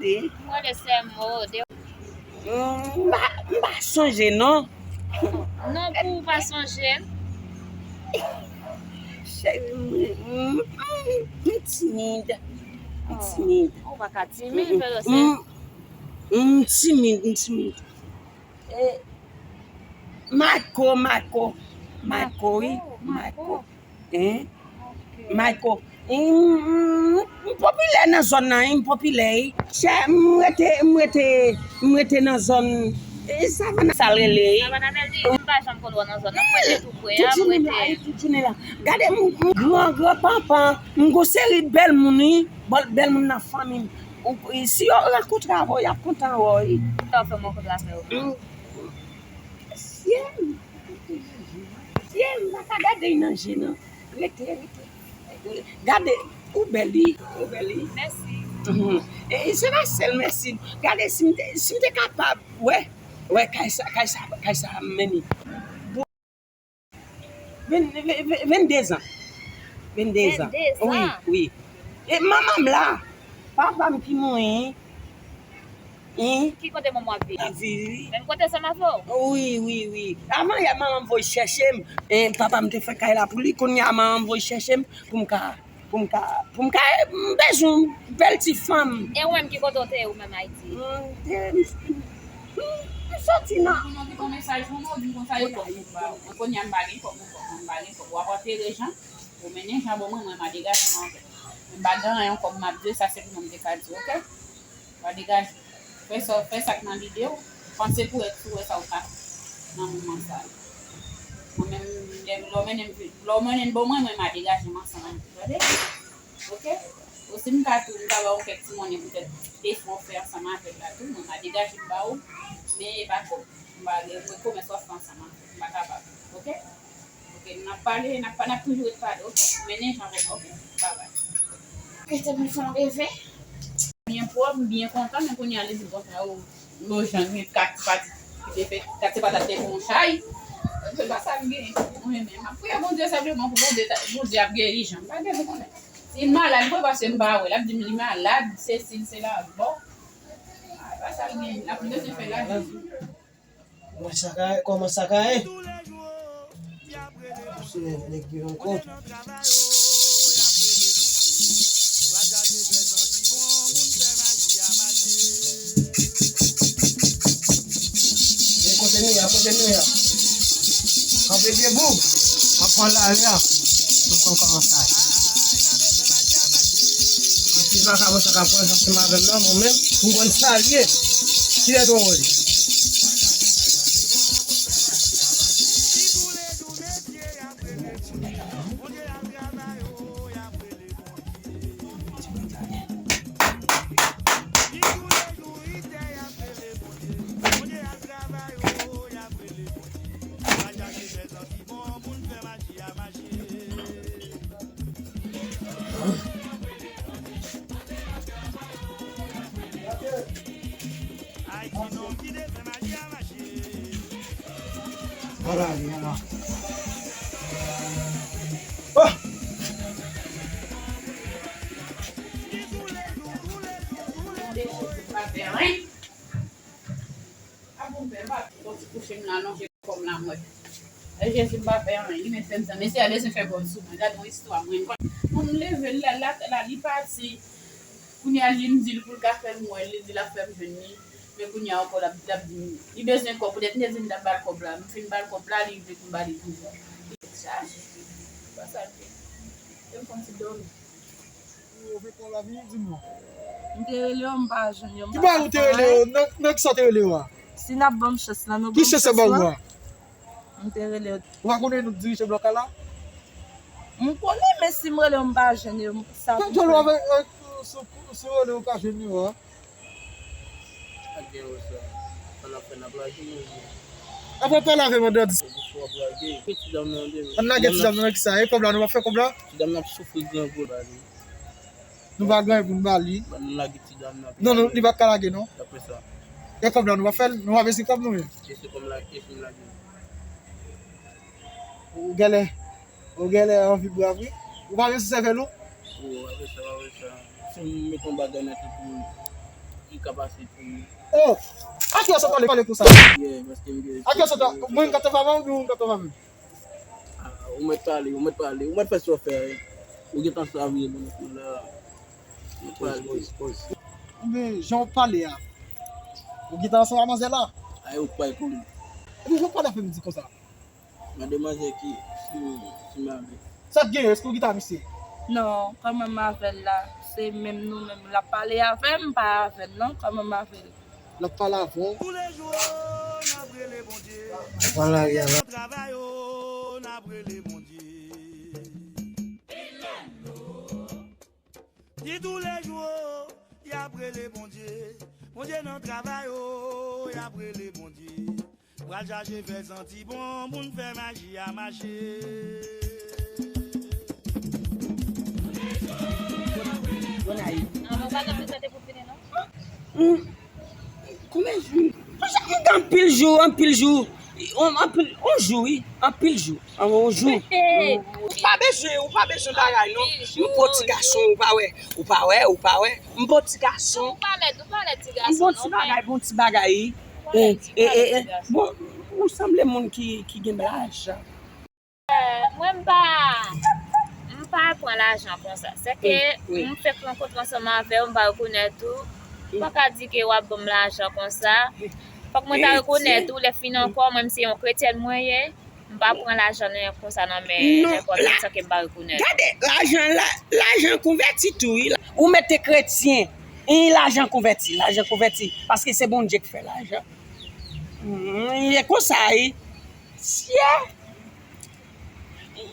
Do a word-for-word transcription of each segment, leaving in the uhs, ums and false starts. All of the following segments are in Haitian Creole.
Mwen le sè mo de. M pa, m pa sonje non. Non, pou ou pa sonje l. Cheri, m, m, m, m timid. M timid. Ou pa ka timid, Velosè. M, m timid, m timid. E, Marco, Marco. Marco, wi. Marco. Hein? Michael, m, m, m popilè nan zòn nan, m popilè, wi. Chè, m rete, m rete, m rete nan zòn, e, Savannah, sa l rele, wi. Savannah Bèldi, m pa janm konn wè nan zòn nan, m rete tou pre a, m rete. Tout jounen la, tout jounen la. Gade, m, m gran, gran papa, m gon seri bèl moun, wi. Bèl, bèl moun nan fanmi m. Ou, si yo rankontre avè w, y ap kontan wè w, wi. Sa w fè m rankontre avè w? M, Sye m, sye m, m pa ka gade l nan je, non. Rete, rete. Gade, ou bèl, wi, ou bèl, wi. Mèsi. Mhm. E, e se pa sèl mèsi. Gade, si m te, si m te kapab, wè, wè, kay sa, kay sa, kay sa m mennen. Ven, ven, ven, venndezan. Venndezan. Venndezan? Wi, wi. E manman m la. Papa m ki mouri. Hein? Ki kote manman w ap viv? Ap viv, wi. Menm kote sa m ap fè w? Wi, wi, wi. Avan yè manman m voye chèche m. E papa m te fè kay la pou li. Kounye a manman m voye chèche m pou m ka, pou m ka, pou m ka, m bezwen yon bèl ti fanm. E ou menm ki kote w te ye ou menm Ayiti? M te, m, m, m soti nan. Pou nou di yon mesaj pou nou, di konsa yo fè pou ba ou. Mwen kounye a m pa gen kòb, mwen kòb, mwen pa gen kòb. W ap antere Jan, ou mennen Jan ban mwen, mwen m a degaje m avè l. M pa gen anyen kòb m ap di, sa se pou mwen m te ka di, oke? Pa degaje. Fè sa, fè sa k nan lide w. Panse pou èt sou wè sa w ka nan moman sa a. Mwen menm, lè, lè w mennen m, lè w mennen m ban mwen, mwen m a degaje m ansanm avè w. Tande? Oke? Osi m ka tou, m ka ba w kèk ti monnen poutèt efò w fè ansanm avè l la tou. Mwen m a degaje m ba ou. Men e pa kòb. M pa gen, mwen komès w ap fè ansanm avè l. M pa kapab. Oke? Oke, n ap pale, n ap pa, n ap toujou ret pale, oke? Mennen Jan avè m, oke? Babay. Kite mwen fè yon reve. Byen pwòp, m byen kontan, men kounye a li di konsa, o, o Jan gen kat ti pati ki te fè, kat ti patat te fè yon chay. Se pa sa m genyen. Mwen menm, m ap priye Bondye senpleman pou Bondye ta, Bondye ap geri Jan. M pa bezwen konnen. Si l malad, vre, paske m pa wè l, ap di m li malad, sesi, sela, bon. A, e pa sa l genyen, l ap bezwen fè lajan. Kòman sa ka, kòman sa ka ye? Se nèg ki yon kont. E kote nou ye a, kote nou ye a. Kanpe debout. M ap pran lari a. Mwen konn kòman sa ye. Mwen ti vakabon sa k ap pran ansanm avè m nan, mwen menm, m konn sa l ye. Kilè twò wòl. Vwala, vwala. Oh! Bon, Jezi, m pa fè anyen. A bon, pè, m pa fè yon ti kouche m nan, non, se kòm la mwen. E Jezi, m pa fè anyen. Li menm fè m sa. Mesye a bezwen fè kòb sou mwen. Gade yon istwa mwen. Pou m leve l la, la, la, li pati. Kounye a, li m di l pou l ka fè m wè l, li di l ap fè m jwenn li. Men kounye a ankò, l ap, l ap di m, li bezwen kòb. Poutèt m te di m t ap ba l kòb la. M fin ba l kòb la, li vle pou m ba li toujou. Li chaje. Se pa sa l vle. Fè m fè yon ti dòmi. Ou vin pou lavi, di m non. M te rele yo, m pa jwenn yo, m pa ka fè anyen. Ki bagay ou te rele yo? Nan, nan kisa w te rele yo a? Si n ap ban m chans la, nou ban m chans la. Ki chans yo ba ou a? M te rele yo. Ou pa konnen nou dirije blòk la? M konnen, men si m rele yo, m pa jwenn yo, sa pou fè. Kèl jan w avè, euh, si, si w rele yo, ou ka jwenn yo a? Ak gen yo sa. Sa n ap fè, n ap lage nou oubyen? Apa pale avè m an dèyè dis. Ou ap lage. Ki ti dam nan de. Ann lage ti dam nan, kisa? E kòb la, nou pa fè kòb la? Ti dam nan ap soufri grangou. Nou pa gen pou n ba li. Ban nou lage ti dam nan. Non, non, li pa ka lage, non. Dapre sa. E kòb la, nou pa fè l, nou pa bezwen kòb nou menm. E se kòm lage, e se m lage. Ou genlè, ou genlè anvi bwè vre. Ou pa bezwen sèvèl ou? Ou pa bezwen sa, pa bezwen sa. Si m met yon bagay nan tèt ou, Ki ka pase tou. Oh! A kiyès w pale, pale konsa? Yeah, paske m gen A kiyès w ta, mwen m ka tòv avè w oubyen ou ka tòv avè m? Ah, ou mèt pale, ou mèt pale, ou mèt fè sa w fè. Ou gentan sa vire moun la. Ou mèt pale. Oubyen jan w pale a, ou gentan ansanm ak manzè la? Ay, ou pa konn. Epi jan w pale avè m di konsa? Mande manzè ki si si mari. Sa k genyen, èske w gentan misye? Non, kòman m avè l la? Se menm nou menm l ap pale avè m, m pa avè l non, kòman m avè l? L ap pale avè w. Tou le jou, n ap rele Bondye. Pran lari a la. Travay, o, n ap rele Bondye. Di tou le jou, o, y ap rele Bondye. Bondye nan travay, o, y ap rele Bondye. Pral chache fè santi bon, moun fè maji a mache. An nou pa t ap prezante pou fini non? Konbyen jou? Franchman, m gen anpil jou, anpil jou. On, anpil, on jou, wi. Anpil jou. An, on jou. Ou pa bezwen, ou pa bezwen bagay, non. M pa ti gason, ou pa wè. Ou pa wè, ou pa wè. M pa ti gason. Ou pa lèd, ou pa lèd ti M gason bon ti bagay, bon ti bagay, wi. E, e, e, e. Bon, ou sanble moun ki, ki gen lajan. Mwen m pa m pa pran lajan konsa. Se ke Wi. M fèk rankontre ansanm avè w, m pa rekonèt ou. M pa ka di ke w ap ban m lajan konsa. Fòk mwen ta Wi, rekonèt ou, lè fini ankò, mwen m se yon kretyèn mwen ye. M pa pran lajan nan konsa nan men Non, nenpòt la- moun san ke m pa rekonèt. Gade, lajan la, lajan konvèti tou, wi. Ou mete kretyen, e lajan konvèti, lajan konvèti. Paske se Bondye ki fè lajan. Mm, e konsa, wi. Sye.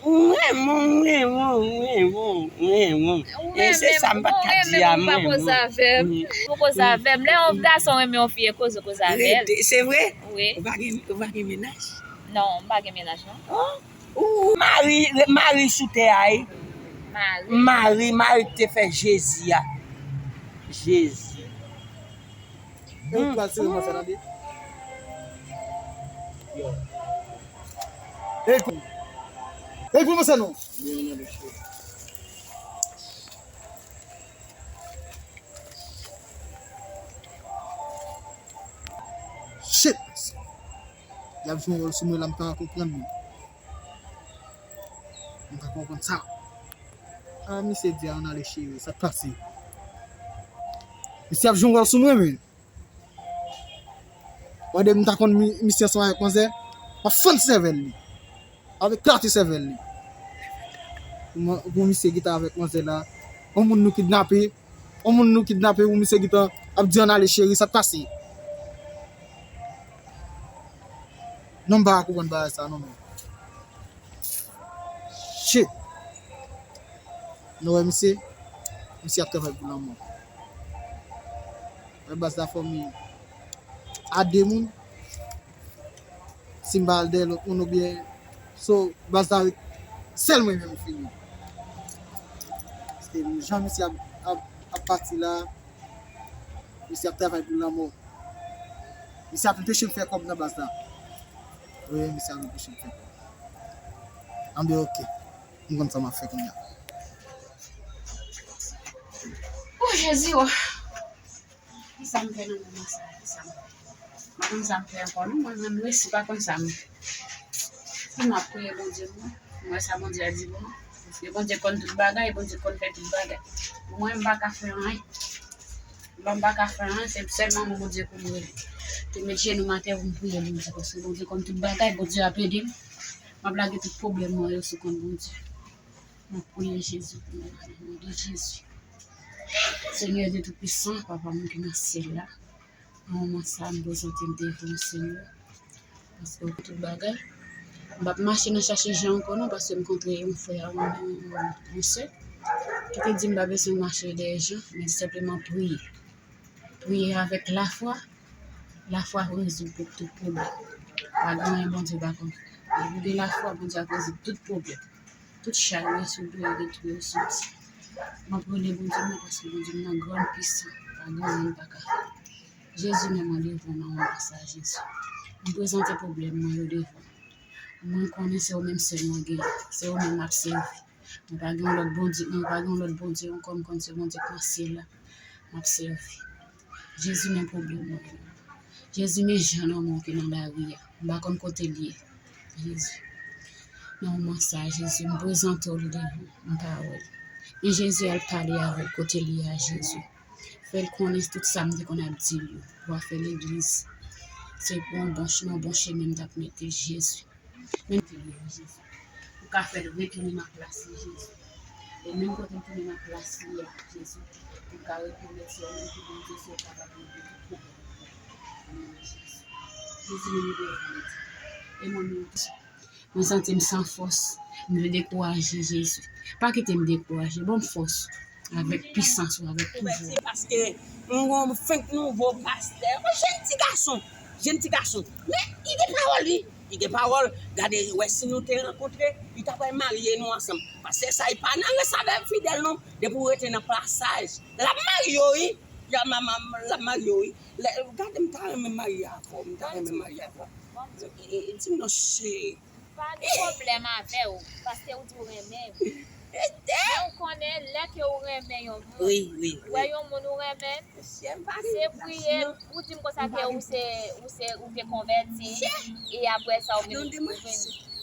Mwen, mwen, mwen, mwen, mwen, mwen, mwen. E se sa m pa t ka di a, Ou pa mwen, koze mwen. avè m. Ou koze avè m. Lè yon gason renmen yon fi, e koze, koze avè l. Rete, se vre? Wi. Ou pa gen, ou pa gen menaj? Non, m pa gen menaj non. Ou mari, mari sou tè a, wi. Mari. Mari, mari ki te fè Jezi a. Jezi. E ou pral serye manzè la, tande? Ey, kou- ey, kòmanse non. Shit. Y ap jwe yon wòl sou mwen la, m pa ka konprann li. M pa konprann sa. Ah, misye di a, ann ale cheri, sa k pase? Misye ap jwe yon wòl sou mwen, men. Wade m ta konn mi- misye ansanm avèk manzè, m ap fann sèvèl li. Avèk klati sèvèl li. Pou mwen- pou misye gentan avèk manzè la, yon moun nou kidnape, yon moun nou kidnape, pou misye gentan ap di ann ale cheri, sa k pase? Non, m pa ka konprann bagay sa non, men. Shit. Nou wè misye? Misye ap travay pou lanmò. Wè baz la fò mi a de moun. Si m pa al dèyè lòt moun oubyen so baz la ret sèl mwen menm fini. Paske jan misye ap, ap, ap pati la, misye ap travay pou lanmò. Misye ap anpeche m fè kòb nan baz la. Wi, misye ap anpeche m fè kòb. Anben, oke. M konn sa m ap fè kounye a. O Jezi, o. Kisa m fè nan moman sa a? Kisa m fè? M pa konn sa m fè ankò non. Mwen menm resi pa konn sa m fè. Si m ap priye Bondye mwen, m wè sa Bondye a di pou mwen. Paske Bondye konn tout bagay, Bondye konn fè tout bagay. Pou mwen, m pa ka fè anyen. Lè m pa ka fè anyen, se sèlman Bondye pou m rele. Te met jenou m atè pou m priye Bondye, paske Bondye konn tout bagay, Bondye ap ede m. M ap lage tout pwoblèm mwen yo sou kont Bondye. M ap priye Jezi pou mwen, o non de Jezi. Senyè Dye Toupisan, Papa m ki nan syèl la, nan moman sa a, m prezante m devan w, Senyè. Paske w tout bagay. M p ap mache nan chache jan ankò non, paske m kontre yon frè, yon, yon, yon, yon sè, ki te di m pa bezwen mache dèyè jan, men senpleman priye. Priye avèk lafwa, lafwa rezoud tout, tout pwoblèm. Pa gen anyen Bondye pa konn fè. Depi w gen lafwa, Bondye ap rezoud tout pwoblèm. Tout chay yo sou do yo, detwi yo soti. M ap rele Bondye m nan paske Bondye m nan gran, l pisan. Pa gen anyen l pa ka fè. Jezi, men mwen devan w nan moman sa a, Jezi. M prezante pwoblèm mwen yo devan w. Mwen konnen se ou menm sèl mwen genyen. Se ou menm m ap sèvi. Mwen pa gen yon lòt Bondye, mwen pa gen yon lòt Bondye ankò, m konn se Bondye k nan syèl la m ap sèvi. Jezi, men pwoblèm mwen. Jezi, men jan lanmò ki nan lari a. M pa konn kote l ye. Jezi. Nan moman sa, Jezi, m prezante w li devan m, m pa wè l. Men Jezi, al pale avè l kote l ye a, Jezi. Fè l konnen tout sa m te konn ap di l yo. W a fè legliz. Se pou yon bon, yon bon chemen m t ap mete, Jezi. Men te leve, Jezi. Ou ka fè l retounen nan plas li, Jezi. E menm kote l tounen nan plas li a, Jezi, ou ka rekonèt se ou menm ki Bondye, se ou kapab regle tout pwoblèm. Nan non de Jezi. Jezi, men nou devan li. E mwen menm tou, mwen santi m san fòs. M vle dekouraje, Jezi. Pa kite m dekouraje. Ban m fòs. Avèk pisans ou, avèk pouvwa. Konvèti paske m gon fenk nouvo pastè. Yon jenn ti gason. Jenn ti gason. Men, li gen pawòl, wi. Li gen pawòl. Gade, wè, si nou te rankontre, li ta pral marye nou ansanm. Pastè sa, li pa nan rès avè fidèl, non. Depi w rete nan pasaj, l ap marye w, wi. L ap ma-, ma-, l ap marye w, wi. Lè, gade, m ta renmen marye avè w. M ta renmen marye avè w. E, e, e, di m non, cheri. Pa gen pwoblèm avè w, paske ou di w renmen m. Men ou konnen, lè ke ou renmen yon moun, wi, wi, ou wè yon moun ou renmen, se priye l, ou di m konsa ke ou se, ou se, ou te konvèti, e apre sa ou vin, ou vin,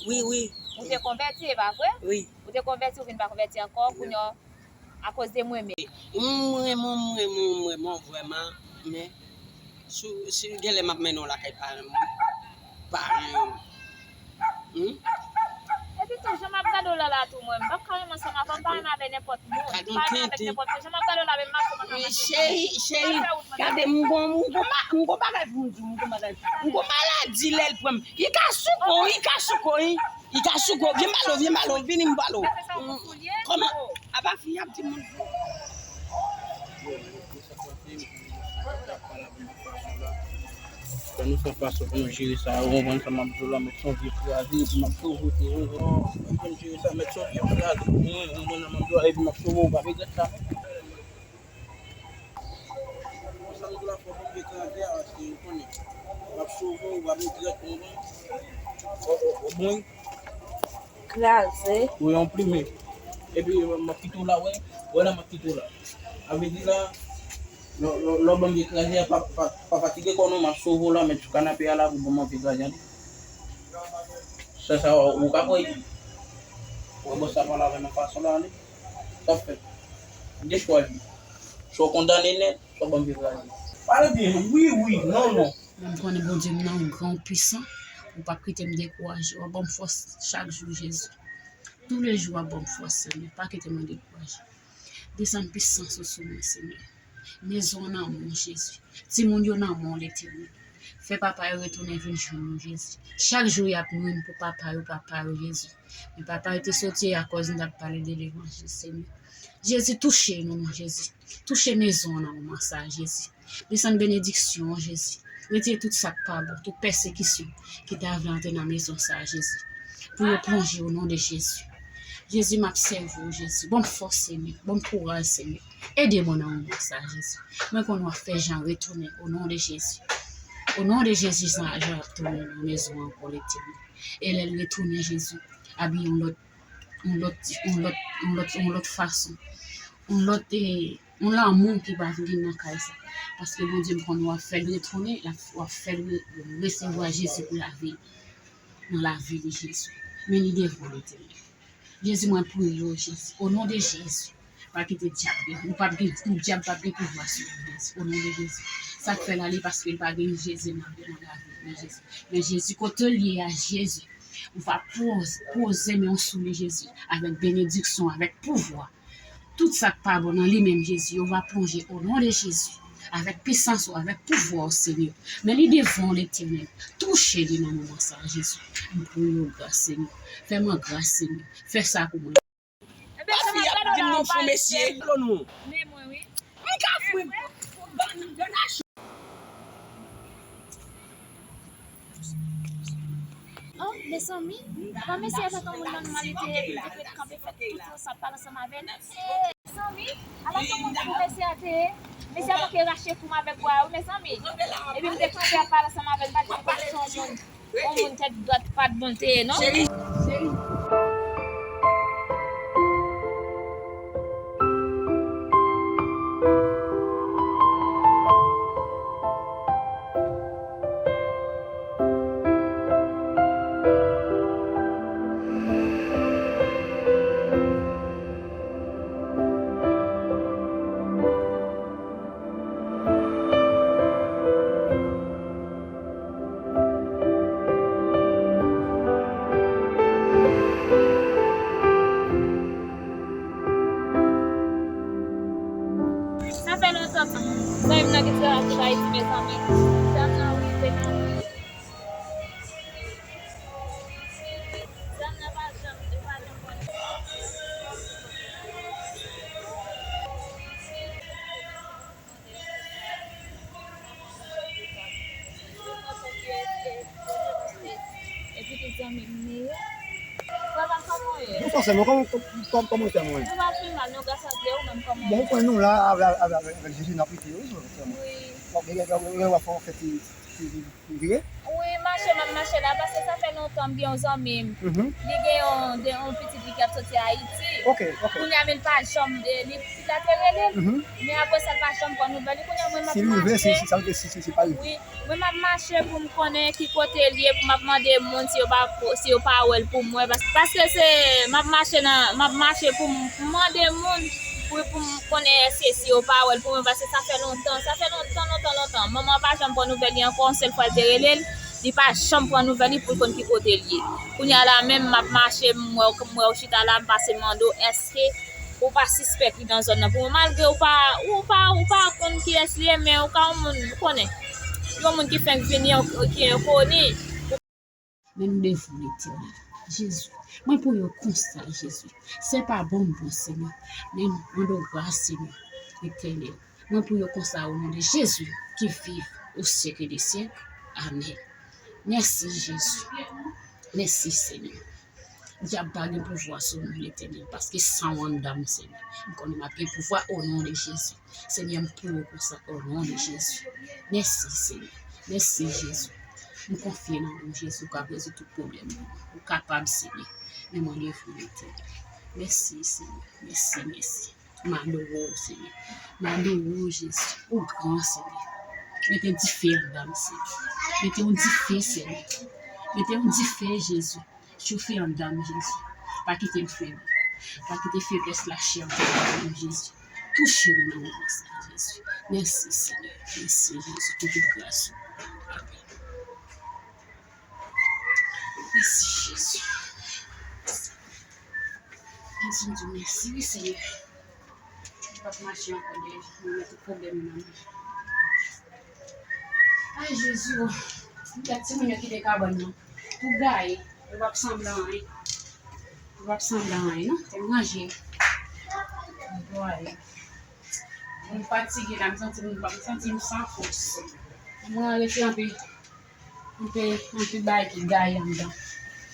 wi, wi, ou te konvèti, e pa vre? Wi. Ou te konvèti, ou vin pa konvèti ankò, kounye a, akoz de mwen menm. M renmen w, m renmen w, m renmen w vrèman, men si, si genlè m ap mennen w lakay paran m, paran m. Hmm? Epi tou, jan m ap gade w la la tou, mwen, m p ap ka renmen ansanm avè w, m pa renmen avè nenpòt moun. M pa renmen avèk nenpòt moun. Jan m ap gade w la, menm mache w pa ka mache. Cheri, cheri, gade, m gon, m gon ma-, m gon bagay pou m di w, m gon bagay. M gon maladi lè l pran m. Li ka souke w, li ka souke w, wi. Li ka souke w. Vin ba l, vin ba l, vini m ba l. Kòman? Apa fi ap di moun. Fè nou fè fason pou nou jere sa, ou konprann sa m ap di w la, mèt se yon vye kraze, epi m ap tou vote, ou konprann, pou n jere sa, mèt se yon vye kraze, ou konprann, ou konprann sa m ap di w la, epi m ap sove w, pa regrèt sa, non. Sa m di w la, fò pou m vye kraze a, paske ou konnen, m ap sove w, ou pa regrèt, ou konprann. O, o, o, bon. Kraze. Wi, yon plimen. Epi, m ap kite w la, wè. Wè la, m ap kite w la. Sa vle di la, lè, lè, lè w ban m vye kraze a, pa, pa, pa fatige kò w non, m ap sove w la, men sou kanape a la, pou ban m vye kraze a, li. Sa, sa, ou ka kwè. Wè, bòs la pale avè m nan fason la, li. Sa w fè? Ou gen chwa, li. Swa w kondane nèt, swa w ban m vye kraze. Pale byen, wi, wi, non, non. Men m konnen Bondye m nan yon gran, pisan. Ou p ap kite m dekouraje. W ap ban m fòs chak jou, Jezi. Toulejou w ap ban m fòs, Senyè. Pa kite mwen dekouraje. Desann pisans ou sou mwen, Senyè. Mezon an nan men w, Jezi. Timoun yo nan men w, Letènèl. Fè papa yo retounen vin jwenn nou, Jezi. Chak jou y ap nwi n pou papa yo, papa yo, Jezi. Men papa yo te soti akòz nou t ap pale de levanjil, Senyè. Jezi, touche nou, non, Jezi. Touche mezon an nan moman sa a, Jezi. Desann benediksyon an, Jezi. Retire tout sa k pa bon, tout pèsekisyon ki ta vle antre nan mezon sa a, Jezi. Pou yo plonje o non de Jezi. Jezi, m ap sèvi w, Jezi. Ban m fòs, Senyè. Ban m kouraj, Senyè. Ede mwen nan moman sa a, Jezi. Mwen konnen w ap fè Jan retounen o non de Jezi. O non de Jezi, Jan, Jan ap tounen nan mezon an ankò, Letènèl. E lè l retounen, Jezi, abiye yon lòt yon lòt, yon lòt, yon lòt, yon lòt fason. Yon lòt, eh, yon lanmou ki pa vin nan kay sa. Paske Bondye, m konnen w ap fè l retounen, l ap, w ap fè l re-, resevwa Jezi pou lavi l. Nan lavi li, Jezi. Men li devan w, Letènèl. Jezi, mwen priye w, Jezi. O non de Jezi. Pa kite dyab gen, nou p ap gen, nou dyab p ap gen pouvwa sou nou, Jezi. O non de Jezi. Sa k fè l ale paske l pa gen Jezi nan, nan lavi l, Jezi. Men Jezi, kote l ye a, Jezi. Ou va poze, poze men w sou li, Jezi, avèk benediksyon, avèk pouvwa. Tout sa k pa bon nan li menm, Jezi, yo va plonje o non de Jezi, avèk pisans ou, avèk pouvwa w, Senyè. Men li devan w, Letènèl. Touche li nan moman sa a, Jezi. M priye w gras, Senyè. Fè mwen gras, Senyè. Fè sa pou mwen. Papi ap di m nou fou mesye. Men mwen, wi. M ka fou. Oh, mezanmi, pa mesye a tankou moun nòmalite epi l te ret kanpe fè tout yon sa pale ansanm avè l. Mezanmi, ala se moun tankou mesye a te ye. Mesye a manke rache kou m avèk bwa a, wi, mezanmi. Epi m te kanpe ap pale ansanm avè l, m pa t di se pa t yon moun. Yon moun tèt dwat pa t bon l te ye, non? Cheri, cheri. Zanmi m li ye. Frè pa m, kòman w ye? Bonswa sè mwen, kòman, kòman, kòman w fè mwen? Nou pa pi mal non, gras a Dye, ou menm kòman w ye? Bon, ou konnen nou la avèk, avèk, avèk Jezi n ap lite wi sè mwen. Wi. Bon, gen, gen, gen, gen, w ap fè yon fè ti, ti, ti, ti vire? Wi, mache, m ap mache la, paske sa fè lontan m gen yon zanmi m. Mhm. Li gen yon, de, yon pitit li k ap soti Ayiti. Ok, ok. Kounye a, men l pa janm, e, li, pitit la te rele l. Mhm. Men apre sa, l pa janm pran nouvèl li. Kounye a, mwen, m ap mache. Si li vle, si, si, sa vle di si, si, si pa rive. Wi. Mwen, m ap mache pou m konnen ki kote l ye, pou m ap mande moun si yo pa, si yo pa wè l pou mwen. Pas-, paske se, m ap mache nan, m ap mache pou m, pou m mande moun, pou, pou m konnen èske si yo pa wè l pou mwen, paske sa fè lontan, sa fè lontan, lontan, lontan. Manman an pa janm pran nouvèl li ankò, yon sèl fwa l te rele l, li pa janm pran nouvèl li pou l konn ki kote l ye. Kounye a la menm, m ap mache, m wè w, m wè w chita la, m pase mande w, èske ou pa sispèk li nan zòn nan. Pou mwen, malgre ou pa, ou pa, ou pa konn kiyès li ye, men ou ka yon moun, ou konnen. Yon moun ki fenk vini, ki enkoni. Men m devou Letènèl. Jezi, mwen pou yo konsa, Jezi. Se pa bon m bon, Senyè. Men m mande w gras, Senyè, Letènèl. Mwen pou yo konsa, o non de Jezi, ki viv o syèk de syèk. Amèn. Mèsi, Jezi. Mèsi, Senyè. Dyab pa gen pouvwa sou mwen, Letènèl, paske san w anndan m, Senyè. M konnen m ap gen pouvwa, o non de Jezi. Senyè, m pou yo konsa, o non de Jezi. Mèsi, Senyè. Mèsi, Jezi. M konfye nan ou, Jezi, ou ka rezoud tout pwoblèm yo. Ou kapab, Senyè. Men mwen devou, Letènèl. Mèsi, Senyè. Mèsi, mèsi. M adore w, Senyè. M adore w, Jezi. Ou gran, Senyè. Mete dife anndan m, Senyè. Mete yon dife, Senyè. Mete yon dife, Jezi. Chofe anndan m, Jezi. Pa kite m feble. Pa kite feblès lachè anndan m, Jezi. Touche m nan moman sa, Jezi. Mèsi, Senyè. Mèsi, Jezi, pou tout gras ou. Amèn. Mèsi, Jezi. Jezi, m di w mèsi, wi, Senyè. M p ap mache ankò deja. Mwen mete tout pwoblèm nan men. Ay, Jezi, o. M gad timoun yo kite kabann nan. Tout gaye. Yo p ap sanble anyen. Yo p ap sanble anyen, non. Fò m ranje. Netwaye. M fatige la, m santi m, m santi m san fòs. Mwen rete anpil. Anpil, anpil bagay ki gaye anndan.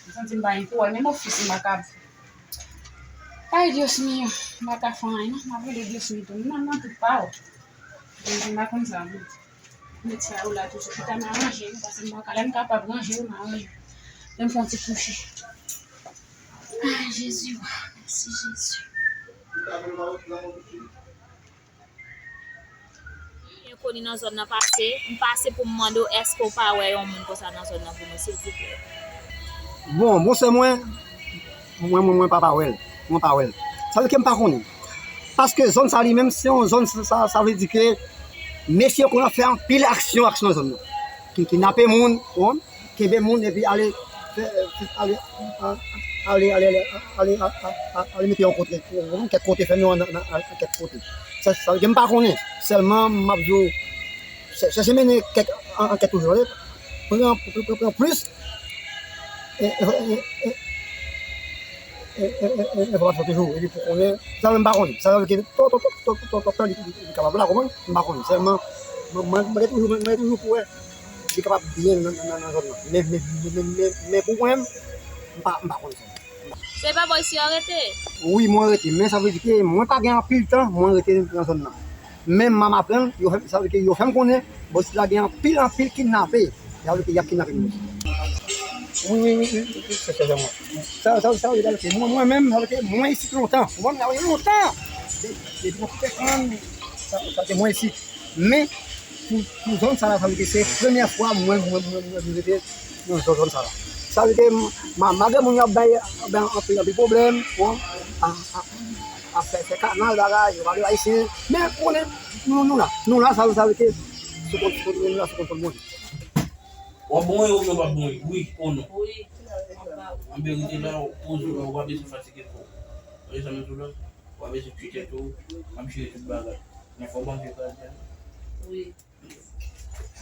M santi m pa gen kouwè, menm ofis m pa ka fè. Ay, Dios mío, m pa ka fè anyen, non. M ap rele Dios mío tou. M nan, nan tout pa w. Jezi, m pa konn sa, non. Met sa yo la toujou. Pita m aranje yo, paske m pa ka. Lè m kapab ranje yo, m aranje yo. Lè m fè yon ti kouche. Ay, Jezi, wa. Mèsi, Jezi. Enkoni nan zòn nan pase, m pase pou m mande w, èske w pa wè yon moun konsa nan zòn nan pou mwen, silvouplè? Bon, bon, sè mwen, mwen, mwen, mwen pa, pa wè l. Mwen pa wè l. Sa vle di ke m pa konnen. Paske zòn sa li menm, se yon zòn, sa, sa, sa vle di ke mesye yo konn ap fè anpil aksyon, aksyon nan zòn nan. Ki, kidnape moun, ou konprann? Kenbe moun epi ale, fè, fè, ale, a, ale, ale, ale, a, a, a, ale mete yon kote, yon kèk kote, fèmen yo nan, nan, nan kèk kote. Sa, sa vle di m pa konnen. Sèlman, m ap di w, chè-, chèche mennen kèk an-, ankèt toujou, tande. Pran, pran, pran, pran plis, e, e, e, e, e, e, enfòmasyon toujou, epi pou konnen, sa menm m pa konnen. Sa vle di ke, to, to, to, li, li, li kapab la, konprann? M pa konnen. Sèlman, mwen, mwen, mwen toujou, mwen, mwen toujou pou wè, li kapab byen nan, nan, nan zòn nan. Men, men, men, men, men, men pou mwen, m pa, m pa konnen sa. Se pa bò isi w rete? Wi, mwen rete, men sa vle di ke mwen pa gen anpil tan, mwen rete nan zòn nan. Men m aprann, yo fè, sa vle di ke yo fè m konnen, bò isi la gen anpil, anpil kidnape. Sa vle di ke y ap kidnape moun. Wi, wi, wi, wi, wi, se, se, se mwen. Sa, sa, sa vle di ke mwen, mwen menm, sa vle di ke mwen isit lontan. Ou konprann? Sa vle di lontan. De-, depi mwen fèk konn, sa, sa te mwen isit. Men, pou, pou zòn sa la, sa vle di ke se premyè fwa mwen, mwen, mwen, mwen, mwen rete nan zòn, zòn sa la. Sa vle di ke m-, ma-, malgre moun yo ap bay, ap bay anpil, anpil pwoblèm, bon, a, a, ap fè, fè kanal, bagay, yo pale ayisyen, men konnen, nou, nou la, nou la, sa, sa vle di ke sou kont, sou kont, nou la, sou kont, kont mwen. W ap bon, wi, oubyen w p ap bon, wi, wi, o non. Wi. Ann verite la, w poze w la, w pa bezwen fatige kò w. Ou wè sa m di w la? W pa bezwen tchwitchwèt ou, m ap jere tout bagay. Men fò w ban m vye kaz la. Wi.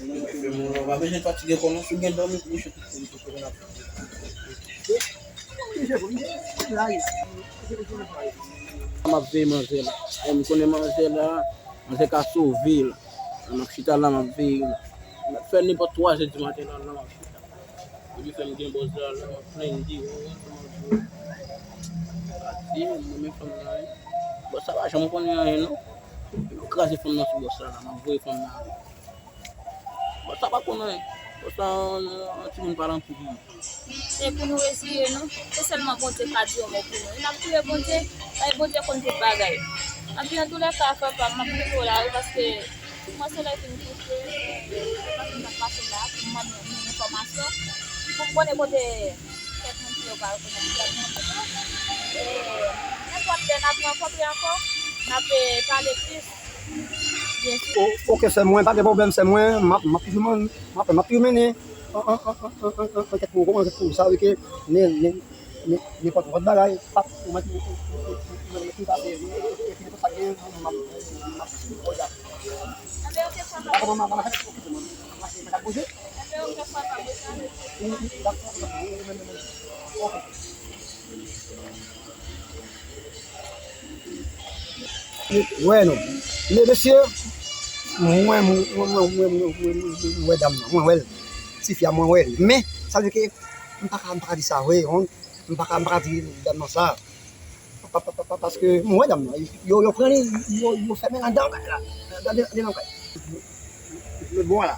Ou pa bezwen fatige kò w non, si w gen dòmi, kouche tout kote, tout kote n ap. M ap veye manzè la. E m konnen manzè la, manzè ka sove la. M ap chita la, m ap veye l. M ap fè nenpòt twa zè di maten la, la, m ap chita. Li fè m gen bòz la, la, m ap plenn deyò, kòman di yo. Pati, m renmen fanm nan, wi. Bòz sa pa janm konnen anyen, non. Yo kraze fanm nan sou bòz la, la, m ap voye fanm nan ale. Bòz sa pa konn anyen. Bòz sa, yon, yon timoun pa nan pou li. Se pou nou reziye nou. Se sèlman Bondye k ka di yon mo pou nou. E n ap priye Bondye, paske Bondye konn tout bagay. Anpi, antoulèka, frè pa m, m ap kite w la, wi, paske mwen se lè vin kouche, paske m t ap pase la, pou m mande yon enfòmasyon, pou m konnen kote kèk moun ki yo pa rekonèt kèk moun. E nenpòt lè n ap rankontre ankò, n ap, eh, pale plis. O- ok, sè mwen, pa gen pwoblèm, sè mwen, m ap, m ap toujou man-, m ap, m ap toujou mennen an, an, an, an, an, an, ankèt pou ou, ankèt pou ou, sa vle ke nen, nen, nen, nenpòt, nenpòt bagay, p ap, ou mèt, ou, ou, ou, ou, ou mèt tou pase, e, e, e, e, nenpòt sa gen, m ap, m ap, m ap, m ap, Wè non. Men mesye, mwen, mwen, mwen wè dam nan, mwen wè l. Tifi a, mwen wè l. Men, sa vle ke m pa ka, m pa ka di sa vre, honn. M pa ka, m pa ka di dam nan sa. Pa, pa, pa, pa, paske mwen wè dam nan. Yo, yo pran li, yo, yo fèmen l anndan kay la. Anndan, anndan kay. Men bon la.